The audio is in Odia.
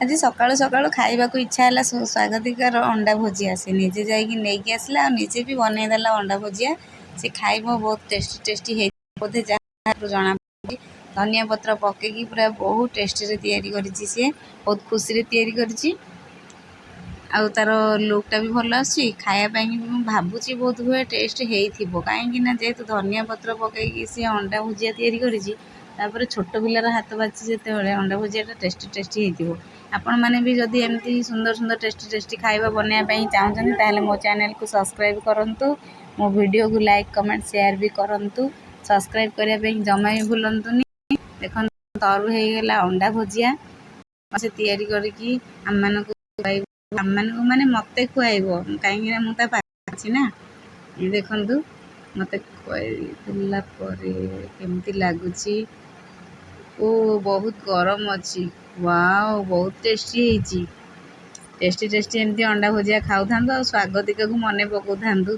ଆଜି ସକାଳୁ ସକାଳୁ ଖାଇବାକୁ ଇଚ୍ଛା ହେଲା ସ୍ୱାଗତିକାର ଅଣ୍ଡା ଭୁଜିଆ। ସେ ନିଜେ ଯାଇକି ନେଇକି ଆସିଲା ଆଉ ନିଜେ ବି ବନେଇଦେଲା ଅଣ୍ଡା ଭୁଜିଆ। ସେ ଖାଇବ, ବହୁତ ଟେଷ୍ଟି ଟେଷ୍ଟି ହେଇ ବୋଧେ, ଯାହା ଜଣା। ଧନିଆ ପତ୍ର ପକେଇକି ପୁରା ବହୁତ ଟେଷ୍ଟିରେ ତିଆରି କରିଛି ସିଏ। ବହୁତ ଖୁସିରେ ତିଆରି କରିଛି ଆଉ ତାର ଲୁକ୍ଟା ବି ଭଲ ଆସୁଛି। ଖାଇବା ପାଇଁ ବି ମୁଁ ଭାବୁଛି ବହୁତ ହୁଏ ଟେଷ୍ଟ ହେଇଥିବ, କାହିଁକି ନା ଯେହେତୁ ଧନିଆ ପତ୍ର ପକେଇକି ସିଏ ଅଣ୍ଡା ଭୁଜିଆ ତିଆରି କରିଛି, ତାପରେ ଛୋଟ ପିଲାର ହାତ ବାଜିଛି ଯେତେବେଳେ, ଅଣ୍ଡା ଭୁଜିଆଟା ଟେଷ୍ଟି ଟେଷ୍ଟି ହେଇଥିବ। ଆପଣମାନେ ବି ଯଦି ଏମିତି ସୁନ୍ଦର ସୁନ୍ଦର ଟେଷ୍ଟି ଟେଷ୍ଟି ଖାଇବା ବନେଇବା ପାଇଁ ଚାହୁଁଛନ୍ତି, ତାହେଲେ ମୋ ଚ୍ୟାନେଲକୁ ସବସ୍କ୍ରାଇବ୍ କରନ୍ତୁ, ମୋ ଭିଡ଼ିଓକୁ ଲାଇକ୍, କମେଣ୍ଟ, ସେୟାର ବି କରନ୍ତୁ। ସବସ୍କ୍ରାଇବ୍ କରିବା ପାଇଁ ଜମା ବି ଭୁଲନ୍ତୁନି। ଦେଖନ୍ତୁ, ତରୁ ହେଇଗଲା ଅଣ୍ଡା ଭୁଜିଆ। ସେ ତିଆରି କରିକି ଆମମାନଙ୍କୁ ଖୁଆଇବ, ଆମମାନଙ୍କୁ ମାନେ ମୋତେ ଖୁଆଇବ, କାହିଁକିନା ମୁଁ ତା ପାଖରେ ଅଛି ନା। ଦେଖନ୍ତୁ, ମୋତେ ଖୁଆଇଦେଲା ପରେ କେମିତି ଲାଗୁଛି। ଓ, ବହୁତ ଗରମ ଅଛି। ୱାଓ, ବହୁତ ଟେଷ୍ଟି ହେଇଛି। ଟେଷ୍ଟି ଟେଷ୍ଟି ଏମିତି ଅଣ୍ଡା ଭୁଜିଆ ଖାଉଥାନ୍ତୁ ଆଉ ସ୍ୱାଗତିକାକୁ ମନେ ପକାଉଥାନ୍ତୁ।